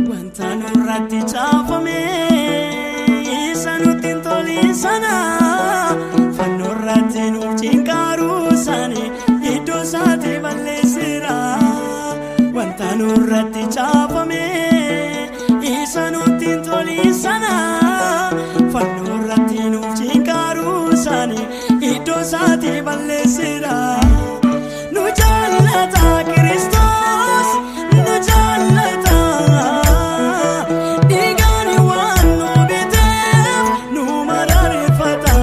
Wanta nurratti caafame isa nutti hin tolin sana, fannoorratti nuuf cinqaaruu isaanii iddoo isaatti balleessira. Wanta nurratti caafame isa nutti hin tolin sana, fannoorratti nuuf cinqaaruu isaanii iddoo isaatti balleessira. Nu jaallata Kiristoos, nu jaallata. Dhiigaan waan nu biteef nu mararfata.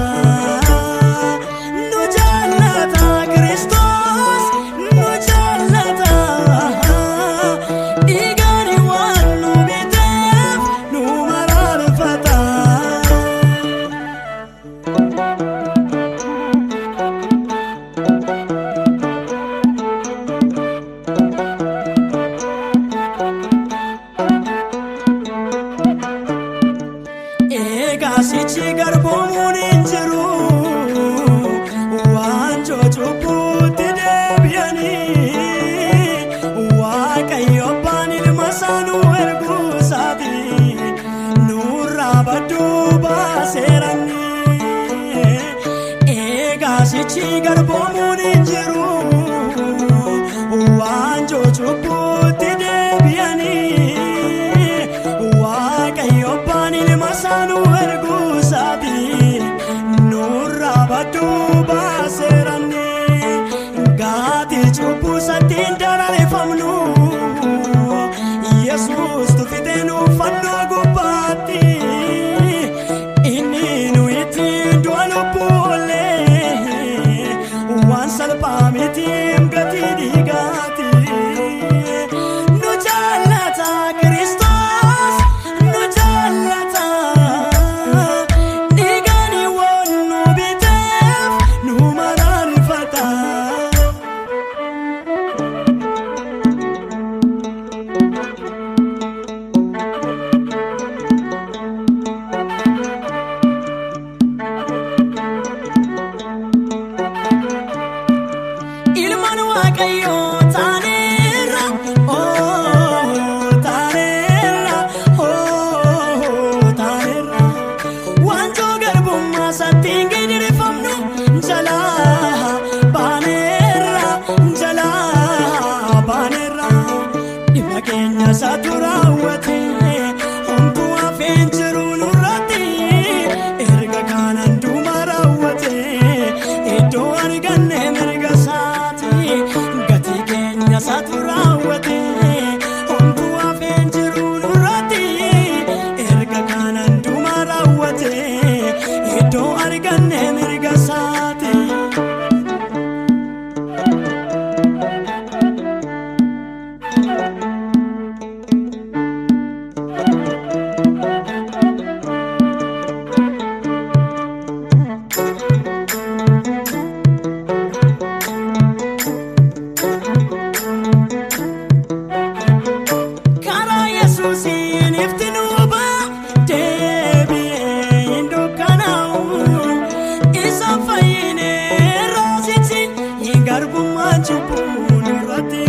Nu jaallata Kiristoos, nu jaallata. Dhiigaan waan nu biteef nu mararfata. Egaa sichi garboomuun hin jiru, waanjoo cubbuutti deebi'anii, Waaqayyo abbaan ilma isaa nu erguu isaati nurraa badduu baaseeranni. Egaa sichi garboomuun hin jiru, waanjoo cubbuutti deebi'anii, Waaqayyo abbaan ilma isaa nu erguu isaati nurraa badduu baaseeranni. Gatii cubbuu isaatiin daraareffamnu, Yesuus tufitee nu fannoo gubbaatti, inni nu ittiin du'a lubbuu oollee waan salphaa mitiim gatii dhiigaati. Nu jaallata Kiristoos, nu jaallata. Dhiigaan waan nu biteef nu mararfata. Ilmaan Waaqayyoo taaneerra, oo taaneerra, oo taaneerra. Waanjoo garbummaa isaatti gidirfamnu jalaa baaneerra, jalaa baaneerra. Dhimma keenya isaatu raawwate, homtuu hafeen jiru nurratti, erga kaanaan dhuma raawwate, iddoo arganne mirga isaati. Gatii keenya isaatu raawwate, homtuu hafeen jiru nurratti, erga kaanaan dhuma raawwate, iddoo arganne mirga isaati. Karaa Yesuusiin ifti nu ba'a, deebi'ee hin dukkanaa'u. Isa fayyinee roosichi garbummaa cubbuu nurratti